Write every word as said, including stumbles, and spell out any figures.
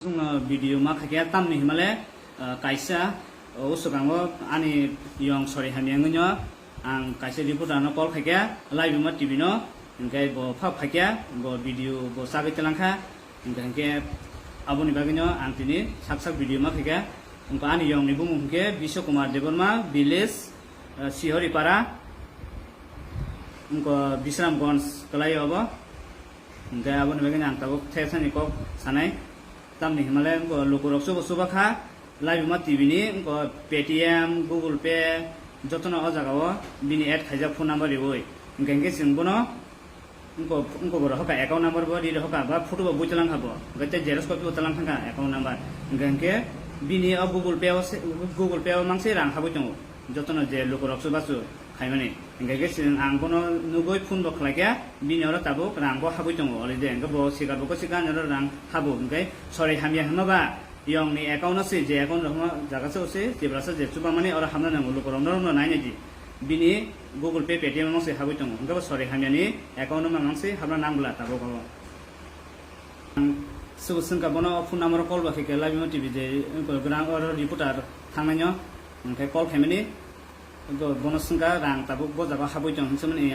Chwngno video ma khaikhe tamni himale, ah, kaisa, oh, uswkango ani yong sori hamya wngwino ang kaisa reporter no call khaikhe Laibuma T V no, hinkhe bo phak phaikhe bo video bo chagwi twlangkha, hinkhe, hinkhe aboni bagwino ang tini sak sak video ma khaikhe. Wngkha ani yong ni bumung hinkhe Biswa Kumar Debbarma, village, ah, Sihoripara, wngkha Bisramganj kwlaio obo. Hinkhe aboni bagwino ang tabuk thesani kok sanai. Tamni himale wngkha lukurok chubo chuba kha, Laibuma T V ni wngkha Paytm, Google Pay, jotono o jagao bini add khaijak phone number riwi. Hinkhe, hinkhe chwng bono wngkha, wngkha borok hoka account number bo ri hoka ba photo bo bui twlang kha bo. Hinkhe tei xerox copy bo twlang thangkha account number. Hinkhe, hinkhe bini o Google Pay o se, Google Pay o mangse rang habwi tongo. Jotono je lukurok chubachu khaimani. Hinkhe khe chwng ang bono nugwi phone bo khlaikha, bini oro tabuk rang bo habwi tongo. Already hinkhe bo sikar bo kwchwkha ani oro rang habo. Hinkhe sori hamya hwnma ba yong ni account no se, je account rok no jaga se o se, Tiprasa je chubamani oro hamna nango lukurok norok no nainai di. Bini Google Pay, Paytm no se habwi tongo. Hinkhe bo sori hamya ni account no mang se habna nang bwla tabuk o. Ang subo swngkha bono phone number call ba khe khe Laibuma T V je, wngkha grang oro reporter thangnai no, hinkhe call khaimani, bo-, bono swngkha rang tabuk bo jaga habwi tong hinwi swngmani.